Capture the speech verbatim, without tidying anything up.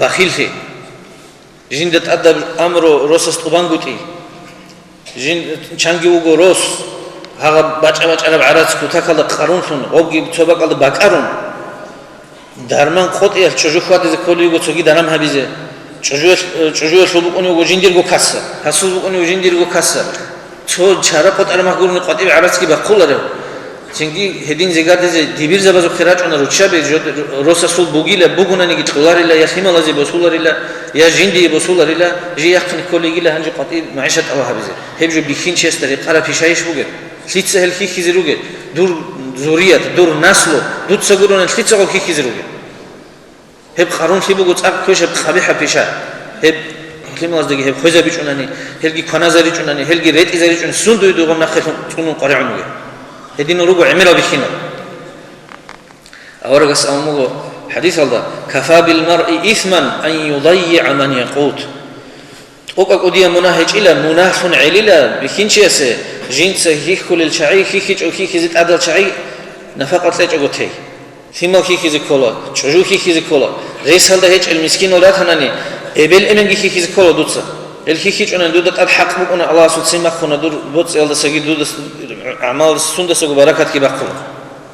Бахиллъи. Жинда тӀадаб амру росас тӀубангутӀи. Жин чанги вуго рос, гьагъаб бачӀа-бачӀараб гӀарац кутакалда къарунлъун, гъобги цо бакӀалда бакӀарун. Дарман къотӀиялъ чӀужу хьвадизе кколей вуго цоги даран гьабизе. ЧӀужуялъ-, чӀужуялъул букӀунев вуго жиндирго касар, гьасул букӀунев жиндирго касар. Цо чара къотӀараб мах гурони къватӀиб гӀарацги бахъуларев. Цинги гьедин зигардизе дибирзабазухъе рачӀуна руччаби, жо-, росасул бугила, бугунаниги кьоларила, я лъималазе босуларила, я жиндие босуларила, жий яхъин кколейгила гьанже къватӀиб магӀишат тӀалаб гьабизе. Гьеб жо бихьинчиясда рекъараб пишайищ бугеб? Лъица гьел хьихьизе ругел? Дур зурият, дур наслу, дуца гуронел лъица гъоб хьихьизе ругел? Гьеб къарунлъи буго цӀакъ квешаб къабихӀаб пиша. Гьеб лъималаздаги гьеб хвезабичӀунани, гьелги кваназаричӀунани, гьелги ретӀизаричӀун, сундуе дугъун нахъелъун цӀунун къваригӀун вугеб. Гьединал руго гӀемерал бихьинал. Аварагас абун буго хӀадисалда: «Кафа бил маръи исман ан юдаййиа ман якъут». ТӀокӀа кӀудияб мунагь гьечӀила, мунагьлъун гӀелила бихьинчиясе, жинца хьихьулел чагӀи, хьихьичӀо хьихьизе тӀадал чагӀи нафакъа кьечӀого тей. Лъимал хьихьизе ккола, чӀужу хьихьизе ккола, ресалда гьечӀел мискинал ратанани, эбел-эменги хьихьизе ккола дуца. Гьел хьихьичӀунани дуда тӀад хӀакъ букӀуна Аллагьасул ццин бахъуна дур боцӀиялдасаги дуда с-, гӀамалалдаса сундасаго баракатги бахъуна.